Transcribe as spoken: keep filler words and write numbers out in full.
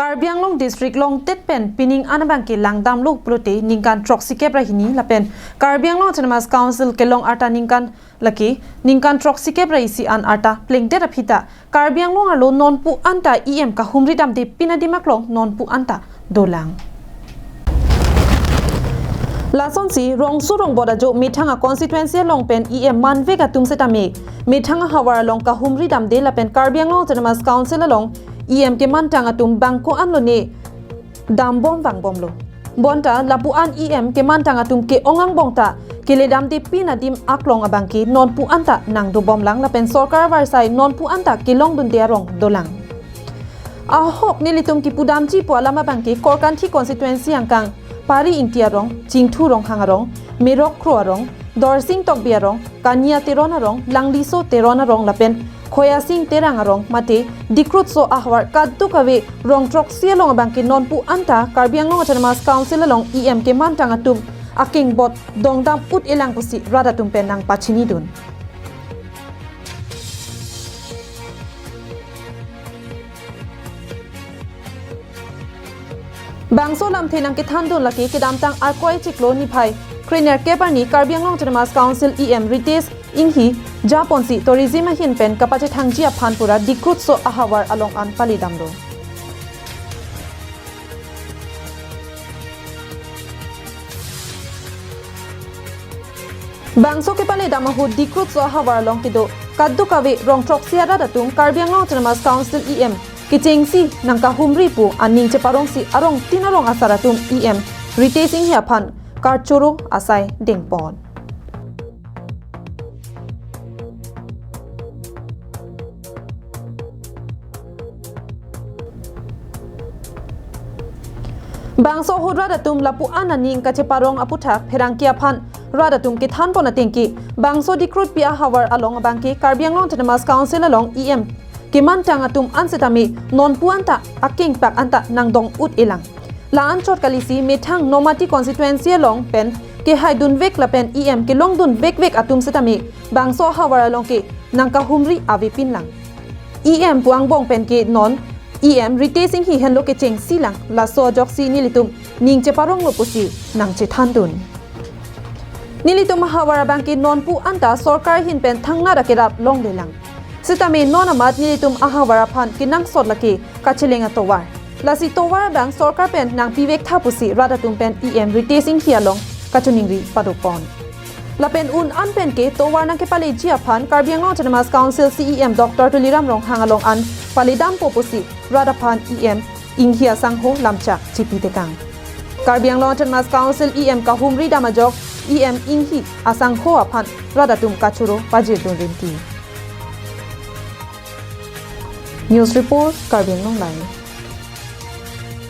Karbi Anglong District longtet pen pining an abangke langdamlo pulote ningkan throksikep ra hini lapen Karbi Anglong Autonomous Council kelong arta ningkan lake ningkan throksikep ra isi an arta plengdet aphi ta Karbi Anglong arlo nonpu anta E M kahumri damde pin adim aklong nonpu anta dolang. Lasonsi rongso rongbot ajo methang a constituency along pen E M manvek atum setame methang ahavar along kahumri damde lapen Karbi Anglong Autonomous Council along E M kemantang atum bangko anlo ne dambom vangbomlo. Bonta lapu an E M kemantang atum ke-ong angbong ta kele damde pin adim aklong abangke nonpu anta nangdobomlang lapen sorkar avarsai nonpu anta kelongdunde arong dolang. Ahok nelitum kipudamji pu alam abangke Korkanthi constituency angkang Pari Ingti arong, Chingthu Ronghang arong, Merok Kro arong, Dorsing Tokbi arong, Kania Teron arong, Langliso Teron arong lapen Khoyasing Terang arong mate Dikrutso ahavar kadokave rong throksi along abangke nonpu anta Karbi Anglong Autonomous Council along E M kemantang atum akengbot dongdam ut-elang pusi rat atum pen nangpachinidun. Bangso lamthe nangkethandun lake kedamtang Arkoi chiklo niphai krenerkep arni Karbi Anglong Autonomous Council E M Ritesh Enghi japonsi tourism ahin pen kapachethangji aphan pura Dikrutso ahavar along an palidamlo. Bangso kepalidam ahut Dikrutso ahavar along kedo kadokave rong throksi arat atum Karbi Anglong Autonomous Council E M kechengsi nangkahumri pu aning cheparongsi arong tin arong asar atum E M Ritesh Enghi aphan karchoro asai dengpon. Bangso ahut rat atum lapu an aning kacheparong aputhak pherangke aphan rat atum kethanpon atengke bangso Dikrutpi ahavar along abangke Karbi Anglong Autonomous Council along E M kemantang atum an setame nonpu anta akengpak anta nangdong ut-elang. La-anchot kalisi methang Nomati constituency along pen kehaidunvek lapen E M kelongdunvekvek atum setame bangso ahavar along ke nangkahumri avepinlang. E M pu angbong pen ke non E M Ritesh Enghi henlo kechengsilang, laso ajoksi nelitum ning cheparonglo pusi nangchethandun. Nelitum ahavar abangke nonpu anta sorkar ahin pen thangnat akerap longlelang. Sitame non amat nelitum ahavar aphan kenangsot lake kacheleng atovar. Lasi tovar abang sorkar pen nangpivek tha pusi rat atum pen E M Ritesh Enghi along kachiningri padopon. Lapen un an pen ke tovar nangkepaleji aphan Karbi Anglong Autonomous Council C E M Doctor Tuliram Ronghang along an palidampo pusi rat aphan E M Enghi asangho lamchak chipitekang. Karbi Anglong Autonomous Council E M kahumri dam ajok E M Enghi asangho aphan rat atum kachoro pajirdun rinti. News report, Karbi Anglong Live.